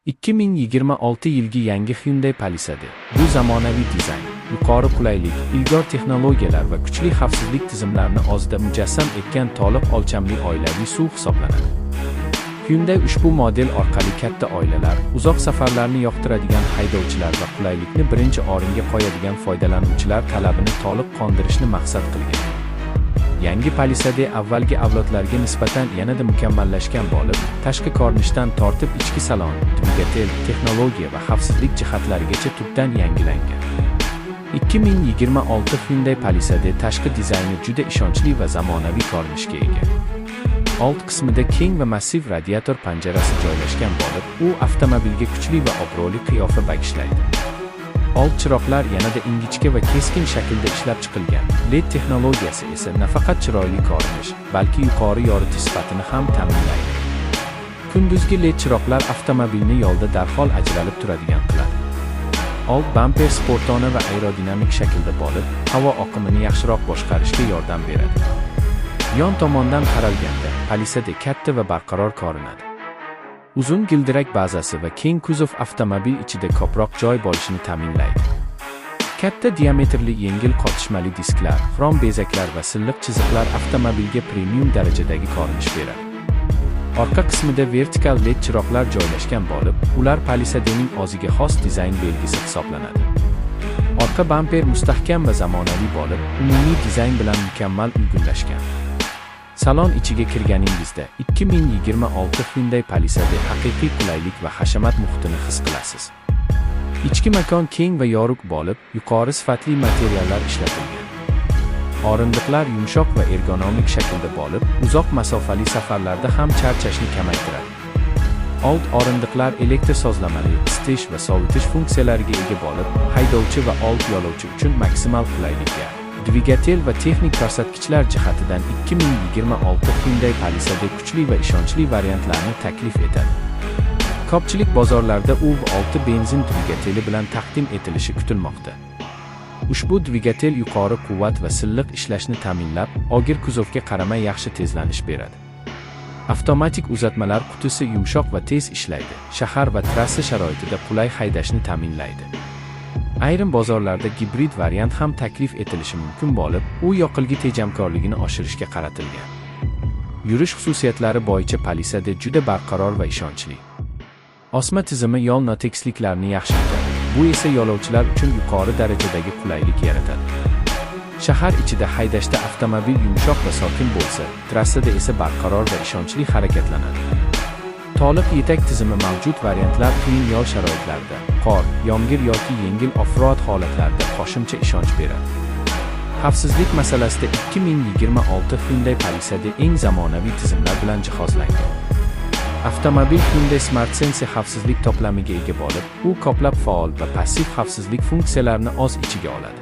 2026 yilgi yangi Hyundai Palisade bu zamonaviy dizayn, yuqori qulaylik, ilg'or texnologiyalar va kuchli xavfsizlik tizimlarini o'zida mujassam etgan to'liq o'lchamli oilaviy SUV hisoblanadi. Hyundai ushbu model orqali katta oilalar, uzoq safarlarni yoqtiradigan haydovchilar va qulaylikni birinchi o'ringa qo'yadigan foydalanuvchilar talabini to'liq qondirishni maqsad qilgan. Yangi Palisade avvalgi avlodlarga nisbatan yanada mukammallashgan bo'lib, tashqi ko'rinishdan tortib ichki salon, dvigatel, texnologiya va xavfsizlik jihatlarigacha tubdan yangilangan. 2026 Hyundai Palisade tashqi dizayni juda ishonchli va zamonaviy ko'rinishga ega. Old qismida keng va massiv radiator panjarasi joylashgan bo'lib, u avtomobilga kuchli va obro'li qiyofa bag'ishlaydi. Old chiroqlar yanada ingichka va keskin shaklda ishlab chiqilgan. LED texnologiyasi esa nafaqat chiroyli ko'rinish, balki yuqori yoritish sifatini ham ta'minlaydi. Kunduzgi LED chiroqlar avtomobilni yo'lda darhol ajralib turadigan qiladi. Old bamper sportona va aerodinamik shaklda bo'lib, havo oqimini yaxshiroq boshqarishga yordam beradi. Yon tomondan qaralganda, Palisade katta va barqaror ko'rinadi. Uzun gildirak bazasi va keng kuzov avtomobil ichida ko'proq joy bo'lishini ta'minlaydi. Katta diametrli yengil qotishmali disklar, xrom bezaklar va silliq chiziqlar avtomobilga premium darajadagi ko'rinish beradi. Orqa qismida vertikal LED chiroqlar joylashgan bo'lib, ular Palisadening o'ziga xos dizayn belgisi hisoblanadi. Orqa bamper mustahkam va zamonaviy bo'lib, umumiy dizayn bilan mukammal uyg'unlashgan. Salon ichiga kirganingizda 2026 Hyundai Palisade haqiqiy qulaylik va hashamat muhitini his qilasiz. Ichki makon keng va yorug' bo'lib, yuqori sifatli materiallar ishlatilgan. O'rindiqlar yumshoq va ergonomik shaklda bo'lib, uzoq masofali safarlarda ham charchashni kamaytiradi. Old o'rindiqlar elektr sozlamali isitish va sovutish funksiyalariga ega bo'lib, haydovchi va old yo'lovchi uchun maksimal qulaylik yaratadi. Dvigatel va texnik ko'rsatkichlar jihatidan 2026 Hyundai Palisade kuchli va ishonchli variantlarni taklif etadi. Ko'pchilik bozorlarda u V6 benzin dvigateli bilan taqdim etilishi kutilmoqda. Ushbu dvigatel yuqori quvvat va silliq ishlashni ta'minlab, og'ir kuzovga qaramay yaxshi tezlanish beradi. Avtomatik uzatmalar qutisi yumshoq va tez ishlaydi, shahar va trassa sharoitida qulay haydashni ta'minlaydi. Ayrim bozorlarda gibrid variant ham taklif etilishi mumkin bo'lib, u yoqilg'i tejamkorligini oshirishga qaratilgan. Yurish xususiyatlari bo'yicha Palisade juda barqaror va ishonchli. Osma tizimi yo'l notekisliklarini yaxshi yutadi. Bu esa yo'lovchilar uchun yuqori darajadagi qulaylik yaratadi. Shahar ichida haydashda avtomobil yumshoq va sokin bo'lsa, trassada esa barqaror va ishonchli harakatlanadi. To'liq yetak tizimi mavjud variantlar qiyin yo'l sharoitlarida, qor, yomg'ir yoki yengil off-road holatlarida qo'shimcha ishonch beradi. Xavfsizlik masalasida 2026 Hyundai Palisade eng zamonaviy tizimlar bilan jihozlangan. Avtomobil Hyundai Smart Sense xavfsizlik to'plamiga ega bo'lib, u ko'plab faol va passiv xavfsizlik funksiyalarini o'z ichiga oladi.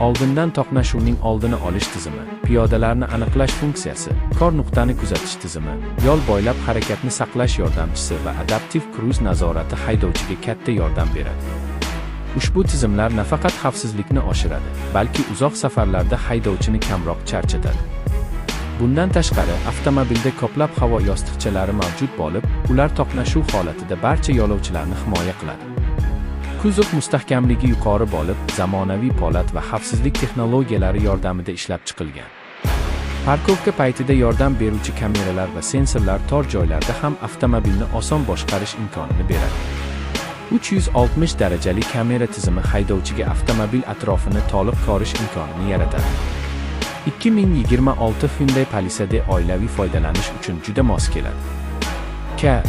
Oldindan to'qnashuvning oldini olish tizimi, piyodalarni aniqlash funksiyasi, kor nuqtani kuzatish tizimi, yo'l bo'ylab harakatni saqlash yordamchisi va adaptiv kruiz nazorati haydovchiga katta yordam beradi. Ushbu tizimlar nafaqat xavfsizlikni oshiradi, balki uzoq safarlarda haydovchini kamroq charchatadi. Bundan tashqari, avtomobilda ko'plab havo yostiqchalari mavjud bo'lib, ular to'qnashuv holatida barcha yo'lovchilarni himoya qiladi. Kuzov mustahkamligi yuqori bo'lib, zamonaviy po'lat va xavfsizlik texnologiyalari yordamida ishlab chiqilgan. Парковка paytida yordam beruvchi kameralar va sensorlar tor joylarda ham avtomobilni oson boshqarish imkonini beradi. 360 darajali kamera tizimi haydovchiga avtomobil atrofini to'liq ko'rish imkonini yaratadi. 2026 Hyundai Palisade oilaviy foydalanish uchun juda mos keladi. K